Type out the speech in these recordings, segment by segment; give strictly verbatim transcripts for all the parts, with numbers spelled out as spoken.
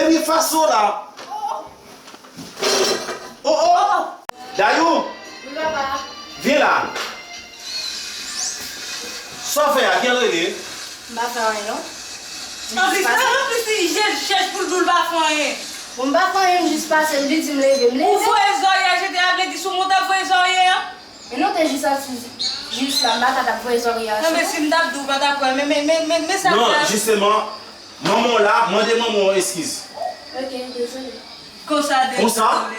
Ebyen fason la. Oh, oh. Dayou. Wi, papa. Vin la. Sa w fè a, ki an rele? M pa fè anyen, non. Anplis, anplis, li jèch, jèch pou l di w l pa fè anyen. Bon, m pa fè anyen, m jis pase, m di, di m leve, m leve. Ou voye zòrye a jete a, vle di sou mwen w t ap voye zòrye a? Men non, te jis asiz, jis la, m pa ka t ap voye zòrye a sou mwen. Non, men si m t ap di w, w pa t ap kwè, men, men, men, men, men sa. Non, jisteman, manman w la, mande manman w eskiz. Ok, dezole. Konsa, dezole. Konsa?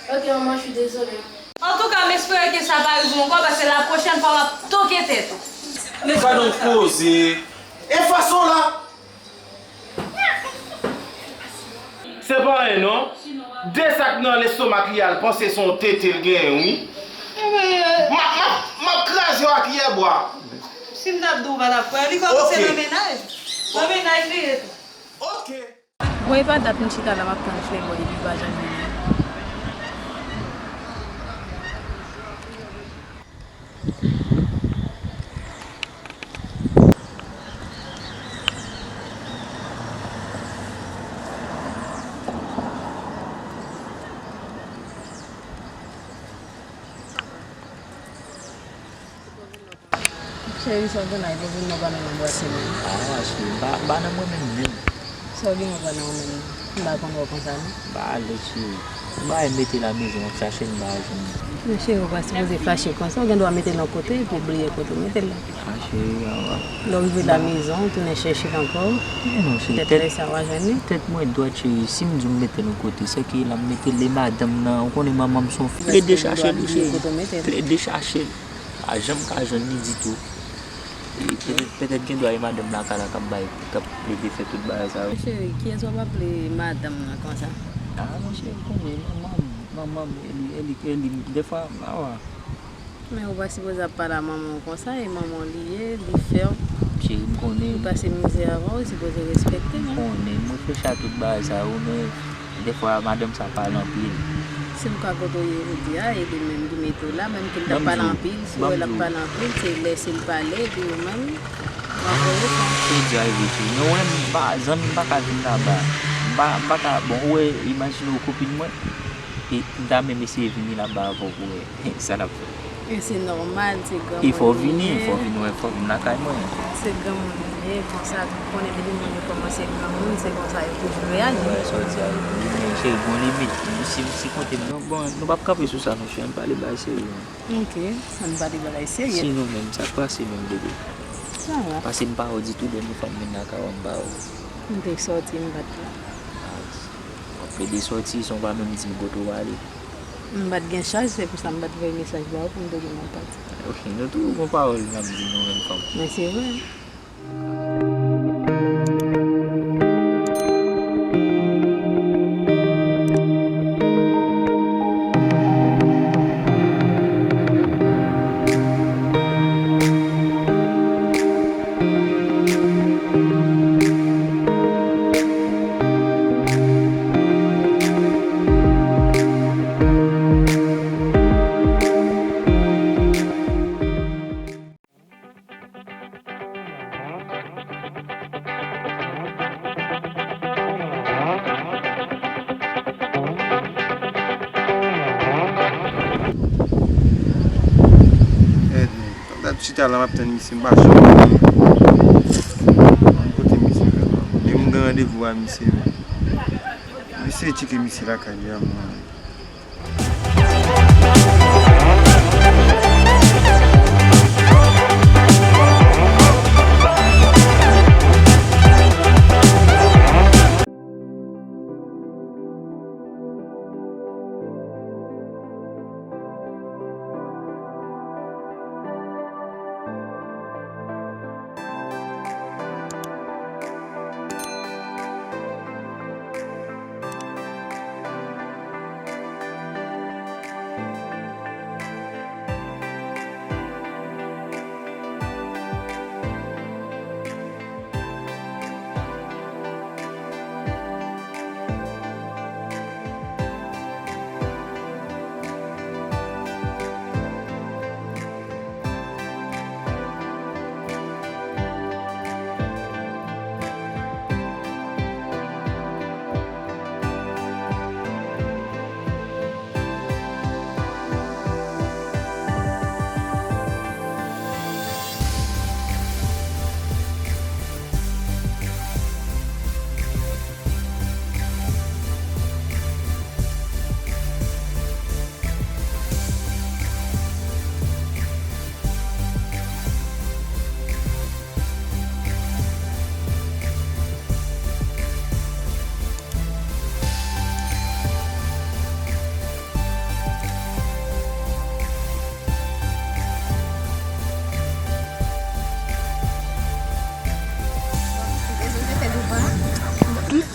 Ok, manman, je suis désolée. Antouka, m espere ke sa pa rive w ankò, paske la pwochèn fwa, m ap toke tèt ou. Gad yon koze. E fason la. Se pa anyen, non. De sak nan lestomak li a, l panse se yon tete l genyen, wi. M ap, m ap, m ap kraze w ak kiyè bwa. Si m t ap di w, w pa t ap kwè. Li kòmanse nan mennaj. Nan mennaj li ye tou. Ok. Bon, e pa dat m chita la, m ap tann Flèbòy, epi l pa janm vini. Cheri, sa w gen la, e pa vin nan pa nan nan bwase non. Ah, cheri, m pa, m pa nan mwen menm, menm. Sa w gen w pa nan w menm? M pa konn wè w konsa non. M pa alèz, cheri. M pa mete l amizan, m ap chache l, m pa jwenn li. Men cheri, ou pa sipoze fache konsa, ou gen dwa mete l yon kote, epi w bliye kote w mete l la. Ah, cheri, ah, ah. Lè w rive lamezon, ou tounen chèche l ankò. Men non, cheri, petèt lè sa w a jwenn li. Tèt mwen dwat, cheri, si m di w m mete l yon kote, sèke la m mete l, e madanm nan, ou konnen manman m se yon fi. Plede chache l, cheri. Plede chache l. Pa janm ka jwenn li ditou. E petèt, petèt gen dwa e madanm lakay la k ap bay, k ap plede fè tout bagay sa yo. Cheri, kiyès w ap aple madanm nan konsa? Ah, monchè, ou konnen, manman m, manman m, Eli, Eli, Eli, dèfwa, awa. Men ou pa sipoze ap pale a manman w konsa, e manman w li ye, li fè w. Cheri, m konnen. Li pase mizè avan w, ou sipoze respekte l. M konnen, m reflechi a tout bagay sa yo, men dèfwa madanm sa pale anpil. Si m ka kote w ye jodi a, e li menm ki mete w la, menm ke l t ap pale anpil, si w wè l ap pale anpil, se lèse l pale, epi ou menm, w ap voye fè. Se di a evi cheri. Men ou wè m pa, zanmi m pa ka vin laba. M pa, m pa ka, bon, ou wè, imajine w kopin mwen, e m ta menm eseye vini laba avè w pou wè sa n ap fè. E se nòmal, se granmoun li ye. E fò w vini, fò w vin wè, fò w vin lakay mwen. Se granmoun li ye, konsa, ou konnen depi moun yo kòmanse granmoun, se konsa yo toujou reyaji. Wè, sa w di a, men cheri, gon limit. Si, si kote m, non, bon, nou p ap kanpe sou sa, non, cheri, ann pale bagay serye. Ok, ann pale bagay serye. Sinon menm, sa k pase menm, bebe? Sa va. Pase m pa wè w ditou, dènye fwa m vin lakay ou a, m pa wè w. M te sòti, m pa t la. Ah, w ap plede sòti san w pa menm di m kote w ale. M pa t gen chaj, se pou sa m pa t voye mesaj ba ou pou m te di m ap pati. Ok, nou tou gon pawòl n ap di nou menm fanm. Men se vre. Èd, m ap chita la, m ap tann misye, m pa janm konnen kote misye fè. Men m gen randevou a misye, men. Misye tcheke misye lakay li a, mwen.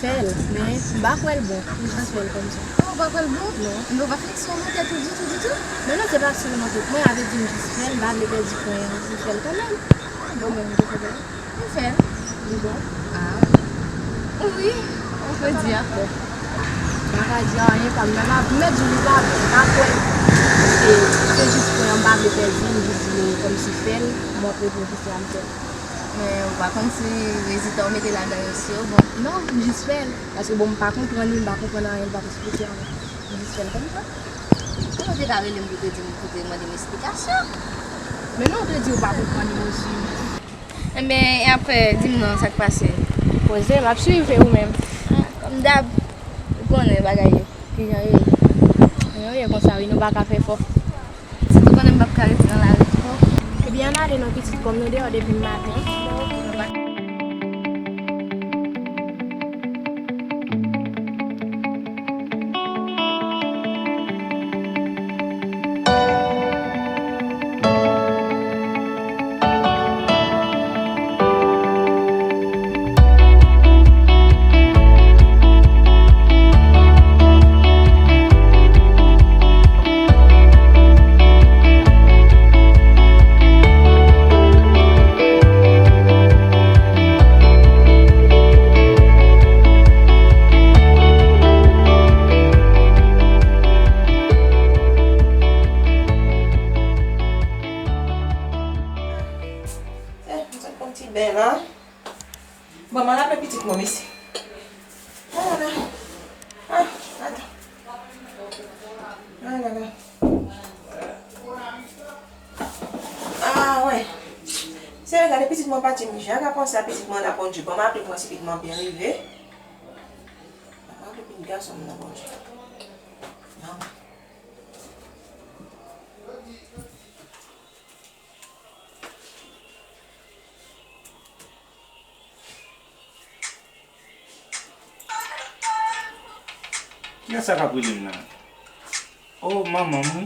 Fè l, men m pa kwè l bon pou jis fè l kòmsa. Oh, ou pa kwè l bon? Non. Men ou pa fin sou nan tèt ou ditou, ditou? Non, non, se pa sou nan tèt mwen, avè di m jis fè l, m pa vle pèdi pwen an, m fè l kanmenm. Bon, men m te fè l. M fè l. Li bon? Ah. Wi, on peut dire. Bon. M pa ka di anyen, pa m, men m ap, m mèt di w li pa bon, m pa kwè l. Se, se jis pwen an, m pa vle pèdi, m jis vle kòmsi fè l, montre pou jis la m fè l. Men ou pa konn si rezilta ou mete ladan yo si yo bon. Non, m jis fè l. Paske bon, m pa konprann li, m pa konprann anyen, li p ap esplike anyen. M jis fè l kòmsa. Kòman ou te ka rele m pou te di m, pou te mande m esplikasyon? Men non, ou te di ou pa konprann li osi. Enben, e apre, di m non, sa k pase? Poze, m ap swiv, e ou menm? Ah, kòm dab, ou konnen bagay yo, kijan yo ye. Yo ye konsa, wi, nou pa ka fè fò. Sitou konnen m p ap ka rete nan lari ankò. Ebyen, ann ale non pitit, kòm nou deyò depi maten. Eh, m sot pran ti bèy la. Bon, m al aple pitit mwen, mesye. Ah, la, la. Ah, atan. Ah, la, la. Ah, wè. Se gade pitit mwen pati, m ja ka panse a pitit mwen la, Bondye. Bon, m aple pou wè si pitit mwen byen rive. M aple pitit gason m nan, Bondye. Non. Kiyès sa k ap rele m nan? Oh, manman m, wi.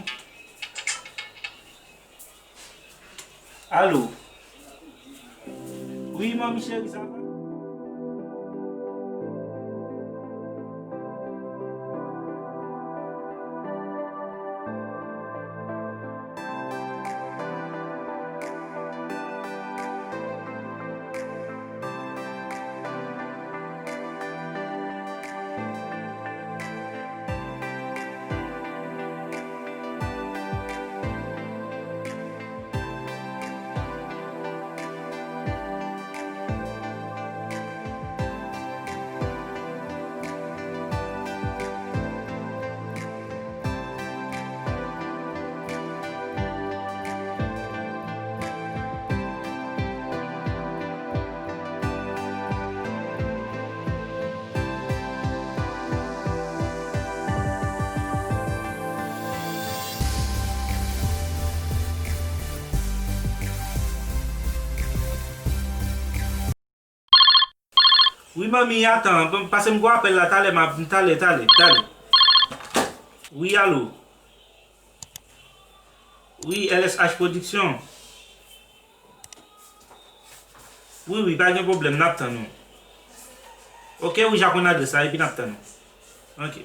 Alo? Wi, manmi cheri, sa va? Wi, manmi, atan, bon, pase m gwo apèl la, talè, m ap, talè, talè, talè. Wi, alo. Wi, L S H Production. Wi, wi, pa gen pwoblèm, n ap tann ou. Oke, wi, ja konn adrès la, epi n ap tann ou. Oke.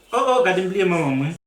Oh, oh, gade m bliye manman mwen.